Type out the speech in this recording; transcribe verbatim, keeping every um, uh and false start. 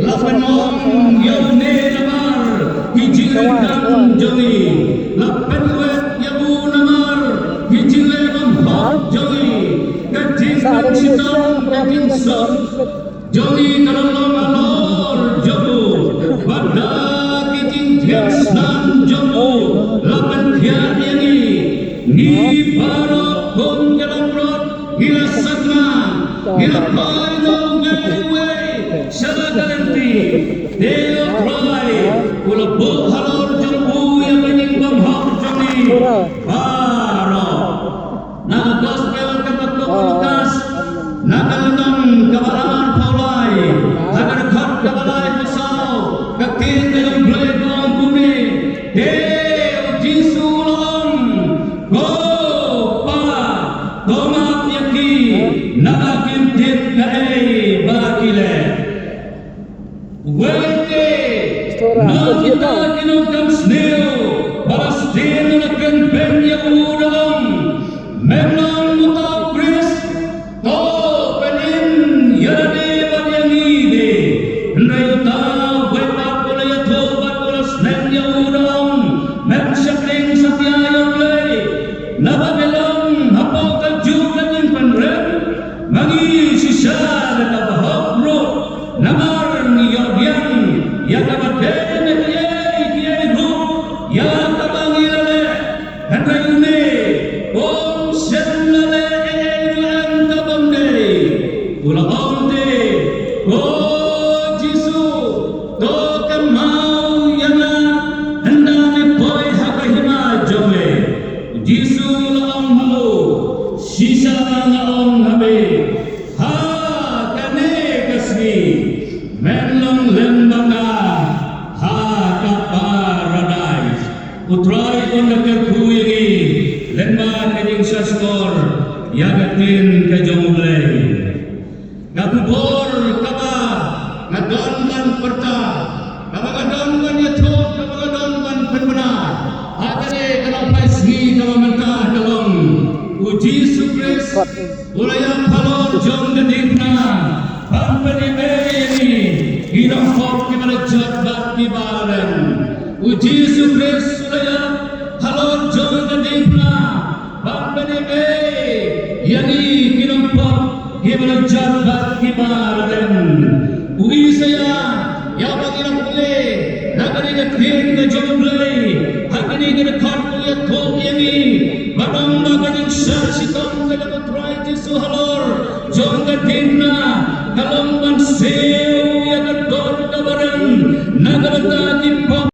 La pynlong ïa une namar ki jingdonkam jong ngi. La pynwet ïa u namar ki jingleh bymhok jong ngi. Ka jingpynshitom ka jingsuk jong ngi ka la long halor jong u. Bad da ki jingthiang snem jong u la pynkhiah ïa ngi. Ngi baroh kum ki langbrot ngi la sakna, ngi la phai na u ngai uwei sha la ka lynti. Te U Trai u la buh halor jong u ïa ka jingbymhok jong ngi baroh. Na ka gospel kaba kum u Lukas, na ka lynnong kaba arphew lai, ha ka dkhot kaba laiphew saw, ka ktien ka jong U Blei ka ong kumne: Te U Jisu u la ong, Ko Pa, to map ïa ki, naba kim tip kaei ba ki leh. Wei te, na kita ki nongkam sniew Palestin la kynbeiñ ïa u, da ong, Mem long uta u Khrist? To pynim ïa lade bad ïa ngi de. Hynrei uta uwei pat u la ïathuh bad u la sneng ïa u, da ong, Mem shakri satia ïa U Blei, naba me long hapoh kajuh ka jingpynrem. Ma ngi shisha da kaba hok ruh, namar ngi ïoh biang ïa kaba dei na kiei kiei ruh ïa kaba ngi la leh. Hynrei une um shym la leh ei ei ruh em kaba ym dei. U la ong te, Ko Jisu, to kynmaw ïa nga ynda me poi ha ka hima jong me. U Jisu u la ong ha u, Shisha nga ong ha me, ha kane ka sngi men long lem bad nga ha ka paradais. U Trai un da kyrkhu ïa ngi lyngba ka jingshahshkor ïa ka ktien ka jong U Blei. Ka khubor kaba nga don ban pyrta, kaba nga don ban ïathuh, kaba nga don ban pynbna ha kane ka nongphai sngi kaba mynta ka long, U Jisu Khrist u la ïap halor jong ka diengphna ban pyni ei ïa ngi ki nongpop kiba la jot bad kiba la rem. U Jisu Khrist u la ïap halor jong ka diengphna ban pyni ei ïa ngi ki nongpop kiba la jot bad kiba la rem. U Isaïah, ïa ba ngi la pule na kane ka ktien ka jong U Blei, ha kane ka dkhot u ïathuh ïa ngi ba long ba ka jingshah shitom ka jong U Trai Jisu halor jong ka diengphna ka long ban siew ïa ka dur kaba rem na ka bynta ki pop.